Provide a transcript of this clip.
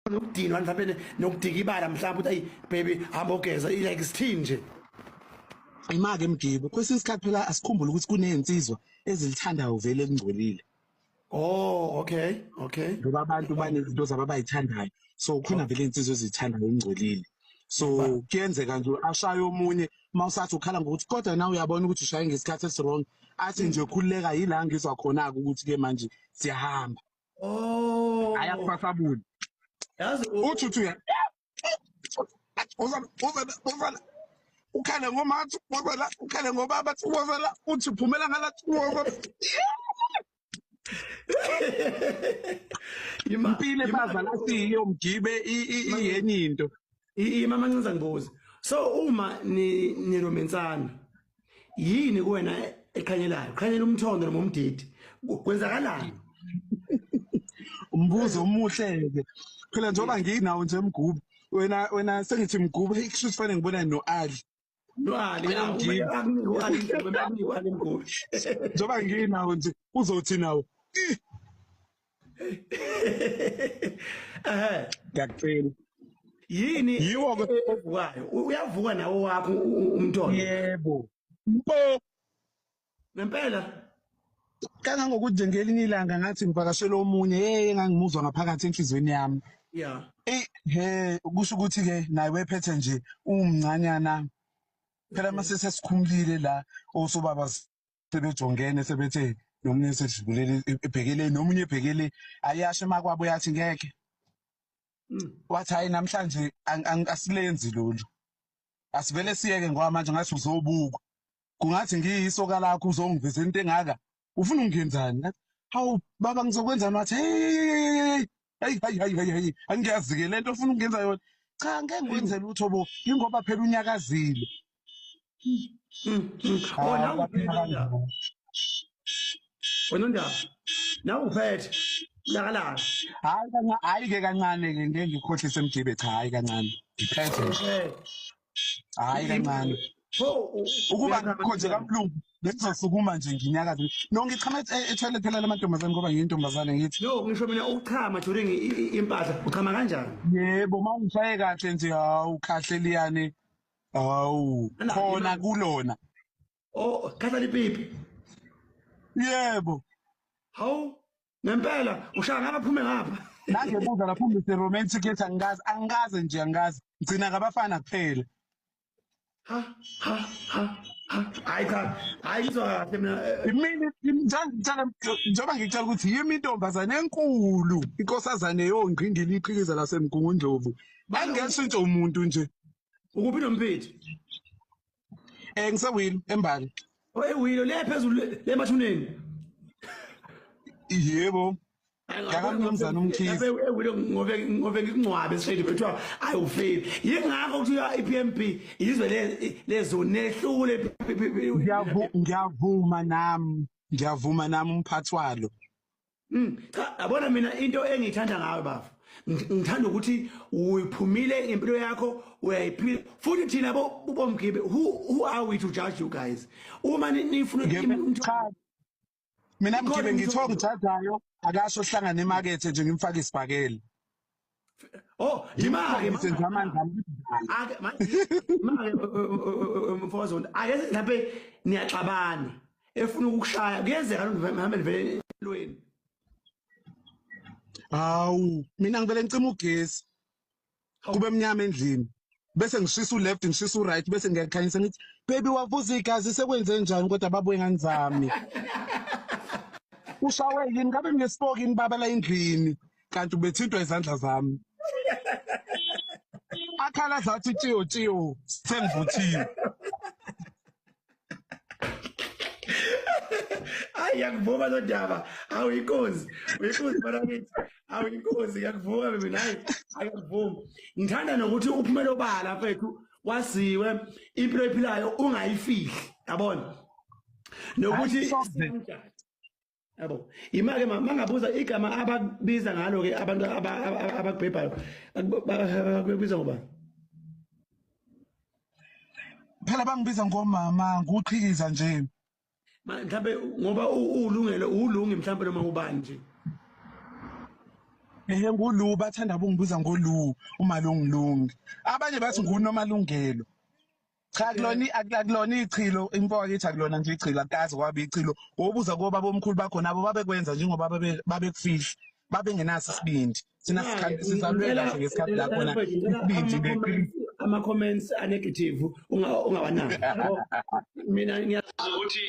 Nokudinwa mhlawumbe nokudikibala mhlawumbe ukuthi ayi baby hamba ogeza, like sithini nje. Imake mgibe, kwesinye isikhathi phela asikhumbule ukuthi kunezinsizwa ezilithandayo vele ekungcolile. Oh, okay. Ngoba abantu banezinto zabo abayithandayo, so khona vele insizwa ezithandayo ingcolile, so kuyenzeka nje ashaye omunye, uma usathi ukhala ngokuthi kodwa nawe uyabona ukuthi ushaye ngesikhathi esi-wrong, athi nje khululeka, yila ngizwa khona-ke ukuthi-ke manje siyahamba. Oh. Ayakufasabuli. Yazi uthi uya uzala uzala uzala, ukhale ngomathi wozala, ukhale ngobaba wozala, uthi phumela ngalathi wozala. Ima Impilo ebazala siyo mgibe iyenye into. Ima mancinza ngibuze. So uma ni niromensana yini kuwena eqhanyelayo? Qhanyela umthondo noma umdidi? Kwenzakalani? Umbuzo omuhle ke phela, njengoba nginawo nje mgubu, wena sengithi mgubu, hey, kusho ukuthi fanele ngibonane no-Ali. No-Ali. Wena Mgibe. Akunike u-Ali Mgube, akunike u-Ali Mgube. Njengoba nginawo nje uzothi nawo "Ih, Ngiyakucela. Yini Yiwo-ke. evukayo? Uyavuka nawo wakho umthondo? Yebo. Mpo. Ngempela. Kangangokuthi nje ngelinye ilanga ngathi ngivakashela omunye, hey, engangimuzwa ngaphakathi enhliziyweni yami. Eh he, kusho ukuthi ke naye wephethe nje umncanyana. Phela mase sesikhumulile la osobaba sebejongene, sebethe nomunye sedlulele ebhekele nomunye ebhekele, ayasho emakwabo yathi ngeke. Wathi hayi, namhlanje asilenzi lolu. Asivele siyeke ngoba manje ngathi uzobukwa. Kungathi ngiyisoka lakho uzongiveza into engaka. Ufuna ungenzani? Ngathi, hawu baba, ngizokwenzani? Wathi hey hey hey hey hey hey, angiyazi-ke lento ofuna ukungenza yona. Cha, ngeke ngikwenze lutho bo, ingoba phela unyakazile. Oh, Hawu, nawe kwaphela uphethe kanjalo. Wena ndaba. Nawe uphethe. Lakalaka. Hayi kancane, hayi-ke kancane-ke, ngeke ngikhohlise mgibe, cha, hayi kancane. Ngiphethe nje. Hayi kancane. Pho Ukuba uyakhamba ngikho nje kanjani? kamlungu bengizosukuma nje nginyakaze. No, ngichama e-toilet phela lamantombazane ngoba ngiyintombazane ngithi. No, ngisho mina ukuchama during impahla, uchama kanjani? Yebo, uma ungishaye kahle nje, hawu khahle liyane. Hawu, Ana, khona kulona. Oh, khahla lipipi. Yebo. Hawu, ngempela ushaya ngapha phume ngapha. Nangebuza lapho Mr Romantic ethi angikaze, angikaze nje angikaze. Ngigcina ngabafana kuphela. Ha ha ha ha. Hayi cha, hayi ngizwa kahle mina. Imini ngitshela njengoba ngikutshela ukuthi yimi intombazane enkulu, inkosazane yongqingili iqhikiza laseMgungundlovu. Angeshintshe umuntu nje. Ukuphi nomphithi? Ngisewilo embali. Oh, ewilo le phezulu le emathuneni. Yebo. Yakamnumzane uMkhize. Ewilo ngobe ngikungcwabe straight bethiwa ayufeli. Yingakho kuthiwa iPMB izwe le lezoni nehlule. Ngiyavuma nami. Ngiyavuma nami umphathi walo. Cha, yabona mina into engiyithanda ngawe bafo. Ngithanda ukuthi uyiphumile impilo yakho, uyayiphila. Futhi thina bo bomgibe, who are we to judge you guys? Uma nifuna Cha. Mina mgibe ngithiwa ngijajayo akasho hlangana emakethe nje ngimfake isibhakela. Oh, yimake Ngikhombise nje amandla ami. Ake manje mfowethu, ake mhlawumbe niyaxabana efuna ukukushaya, kuyenzeka lokho mhlawumbe nivele elweni. Hawu, mina ngivele ngicima ugesi. Kube mnyama endlini. Bese ngishisa u-left, ngishisa u-right, bese ngiyakhanyisa ngithi baby wavuza igazi, sekwenze njani kodwa babuye ngani zami. Ushawe yini, ngabe nginesipoki yini baba la endlini, kanti ubethintwa izandla zami. Akhala zathi tshiyo tshiyo, sengivuthiwe. Hayi, ngiyakuvuma lo daba. Awu inkosi, uyinkosi mara kithi. Awu inkosi, ngiyakuvuma mina, hayi, ngiyakuvuma. Ngithanda nokuthi uphumele obala mfethu, waziwe impilo ephilayo ungayifihli, yabona? Nokuthi Hayi, soze. yabo imake mangabuza igama abakubiza ngalo ke abantu abakubhebhayo, bakubiza ngoba Phela bangibiza ngomama, nguqhikiza nje. Mhlawumbe ngoba uwulungelo uwulungi mhlawumbe noma ubani nje. Ehe, ngulu, bathanda ukungibiza ngolu, umalungilungi. Abanye bathi nguNomalungelo. Cha, akulona, akulona ichilo, imfo kithi akulona nje ichilo, akukaze kwaba ichilo. Wobuza kobaba omkhulu bakho, nabo babekwenza njengoba babekufihla, babengenaso isibindi. Thina sizalwe kahle ngesikhathi la khona isibindi neqiniso. Ama-comments a-negative ungawanaki. Yabo, mina ngiyazi ukuthi